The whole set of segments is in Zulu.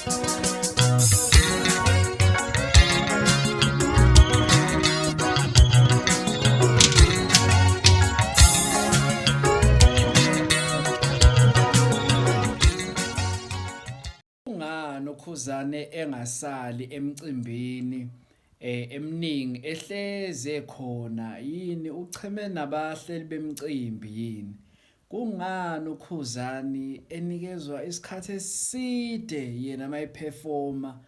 Kungani uKhuzane engasali emcimbini eminingi ehleze khona yini ucheme nabahleli bemcimbi yini? Kungani uKhuzani enikezwa isikhathi eside yena mayephefoma?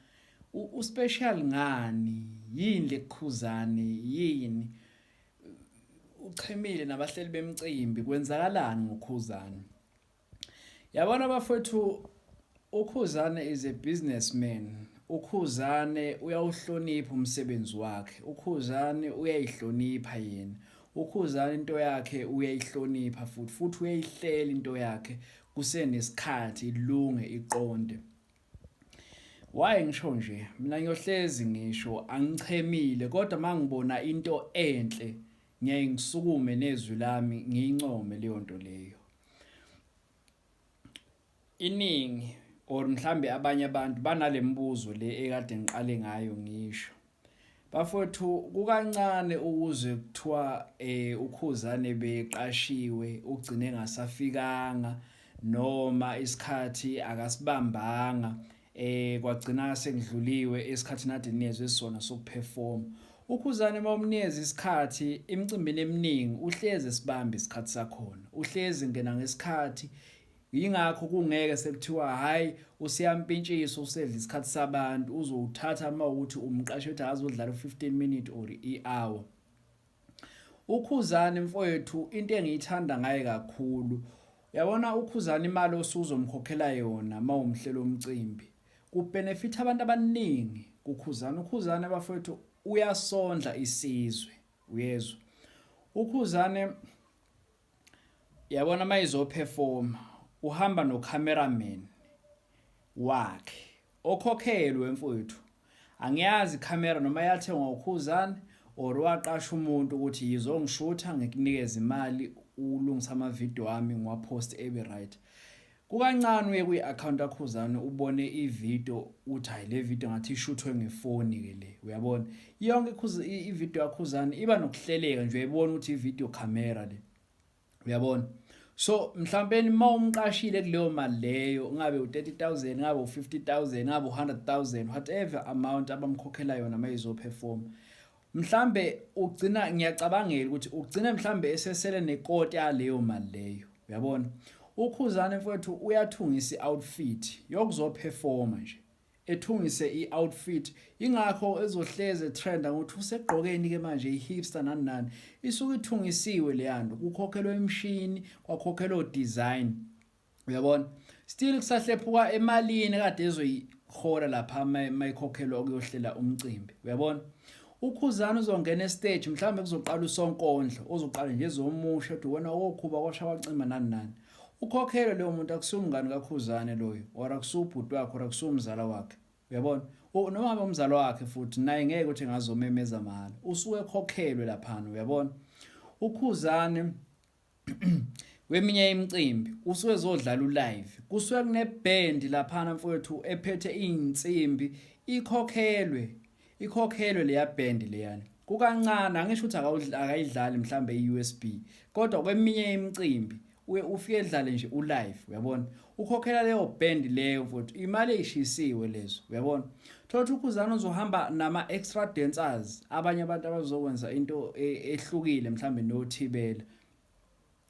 Uspecial ngani? Yini lekuKhuzani yini? Uchemile nabahleli bemcimbi kwenzakalani ngoKhuzani? Yabona bafowethu uKhuzane is a businessman. UKhuzane uyawuhlonipha umsebenzi wakhe. UKhuzane uyayihlonipha yena. UKhuzane into yakhe uyayihlonipha futhi futhi uyayihlela into yakhe kusenesikhathi ilunge iqonde. Why ngisho nje? Mina ngiyohlezi ngisho angichemile kodwa mangibona into enhle ngiyaye ngisukume nezwi lami ngiyincome leyo nto leyo. Iningi or mhlambe abanye abantu banalemibuzo le ekade ngiqale ngayo ngisho. Bafowethu kukancane ukuze kuthiwa uKhuzane beqashiwe ugcine engasafikanga noma isikhathi akasibambanga kwagcina sekudluliwe esikhathini ade niyezwe sona sokuperform. UKhuzane uma umnikeza isikhathi emicimbini eminingi uhlezi esibamba isikhathi sakhona, uhlezi ngena ngesikhathi Yingakho kungeke sekuthiwa hhayi useyampintshisa usedla isikhathi sabantu uzowuthatha uma ukuthi umqashe ukuthi akazodlala u-15 minute or i-hour. UKhuzani mfowethu into engiyithanda ngaye kakhulu uyabona uKhuzani imali osuzomkhokhela yona uma umhlelo womcimbi kubenefitha abantu abaningi kuKhuzani. UKhuzani bafowethu uyasondla isizwe uyezwa. UKhuzane Yabona mayizoperforma uhamba no cameraman wakhe okhokhelwe mfowethu angiyazi camera noma yathengwa uKhuzani or waqasha umuntu ukuthi yizongishutha ngikunikeza imali ulungisa ama video ami ngiwapost ebe right kukancane uye kwi account kaKhuzani ubone i video uthi hayi le video ngathi ishuthwe ngefoni ke le uyabona yonke i video yaKhuzani iba nokuhleleka nje uyayibona ukuthi i video camera le uyabona so mhlawumbe uma umqashile kuleyo mali leyo ngabe u30000 ngabe u50000 ngabe u100000 whatever amount abamkhokhela yona mayizoperform mhlambe ugcina ngiyacabangela ukuthi ugcina mhlambe esesele nekoti yaleyo mali leyo uyabona ukhuzane mfowethu uyathungisa i-outfit yokuzoperforma nje ethungise i-outfit ingakho ezohleze trenda ngokuthi usegqokeni ke manje i-hipster nani nani isuke ithungisiwe leyanto kukhokhelwe imishini kwakhokhelwa design uyabona still kusahlephuka emalini kade ezoyihola lapha mayikhokhelwa ukuyohlela umcimbi uyabona ukhuzana uzongena estage mhlawumbe kuzoqala usonkondlo ozoqala nje ezomusha uthi wena okhuba kwasha kwacima nani nani ukhokhelwe leyo muntu akusiwumngani kakhuzane loyo or akusiwubhuti wakhe or akusiwumzala wakhe uyabona noma ngabe umzala wakhe futhi naye ngeke ukuthi ngazomemeza mahhala usuke ekhokhelwe laphana uyabona ukhuzane kweminye imicimbi usuke ezodlala ulive kusuke kuneband laphana mfowethu ephethe izinsimbi ikhokhelwe ikhokhelwe leya band leyana kukancane angisho ukuthi akayidlali mhlambe i-USB kodwa kweminye imicimbi uye ufike edlale nje ulive uyabona ukhokhela leyo band leyo mfowethu imali eyishisiwe lezo uyabona thola ukuthi ukhuzana uzohamba nama extra dancers abanye abantu abazokwenza into e, ehlukile mhlambe nothibela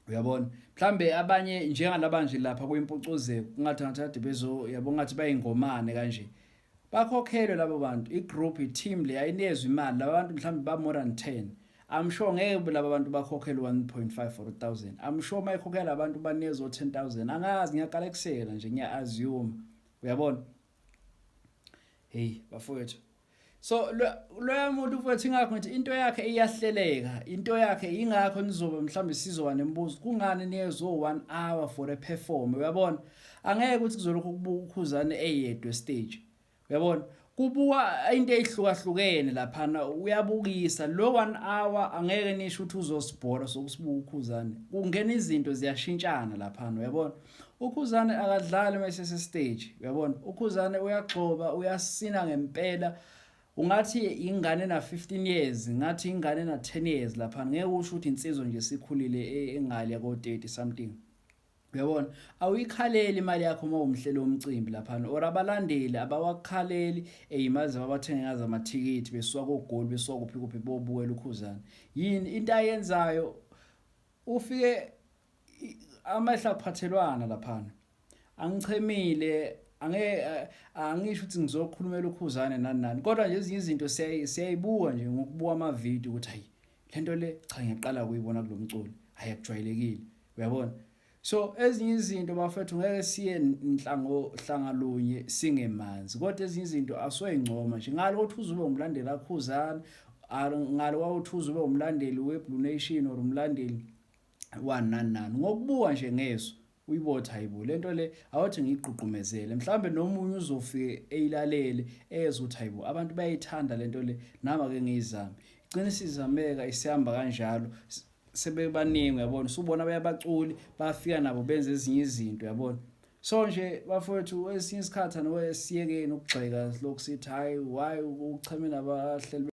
uyabona mhlambe abanye njengalaba nje lapha kwimpucuzeko kungathi ngathi kade bezo yabo ngathi bayingomane kanje bakhokhelwe labo bantu igroup i-team le ayinezwe imali laba bantu mhlambe ba more than 10 I'm sure ngeke laba bantu bakhokhelwe 1.5 or 1000 I'm sure mayikhokhela abantu banezo 10000 angazi ngiyaqalekisela nje ngiya assume uyabona hey bafowethu so loya muntu mfowethu ingakho ngithi into yakhe iyahleleka into yakhe ingakho nizobe mhlawumbe sizoba nemibuzo kungani niyezo 1 hour for a perform uyabona angeke ukuthi kuzolokhu kubuka ukhuzane eyedwa stage uyabona kubuka into ezihlukahlukene laphana uyabukisa lo 1 hour angeke nisho ukuthi uzosibhora sokusibuka ukhuzane kungena izinto ziyashintshana laphana uyabona. UKhuzane akadlali uma esese stage, uyabona? UKhuzane uyagxoba, uyasina ngempela. Ungathi ingane na 15 years, ngathi ingane na 10 years lapha. Ngeke usho ukuthi insizwa nje sikhulile engale ko 30 something. Uyabona, awuyikhaleli imali yakho uma umhleli womcimbi laphana or abalandeli abawakhaleli eyimali zabo abathenga ngazo amathikithi besuka koGoli, besuka kuphi kuphi, bobukela uKhuzane. Yini into ayenzayo? Ufike amehla akuphathelwana laphana. Angichemile, ange angisho ukuthi ngizokhulumela uKhuzane nani nani, kodwa nje ezinye izinto siyayibuka nje ngokubuka amavidiyo ukuthi hayi, lento le cha, ngiyaqala ukuyibona kulomculo, hayi, akujwayelekile, uyabona? So ezinye izinto, bafethu, ngeke siye nhlango hlanga lunye singemanzi, kodwa ezinye izinto asoyincoma nje ngalo ukuthi uzube umlandeli aKhuzane, ngalo wawuthi uzube umlandeli we-Blue Nation or umlandeli wani nani nani, ngokubuka nje ngeso uyibotha, hayibo, lento le awuthi ngiyigqugqumezele. Mhlambe nomunye uzofike eyilalele ezwe ukuthi hayibo, abantu bayayithanda lento le, nami ake ngiyizame. Igcina isizameka, isihamba kanjalo, sebebaningi, uyabona? Usubona bayabaculi bafika nabo benze ezinye izinto, uyabona? So nje bafowethu, esinye isikhathi anoke siyekeni ukugxeka, lokhu sithi hayi, why ucheme nabahleli.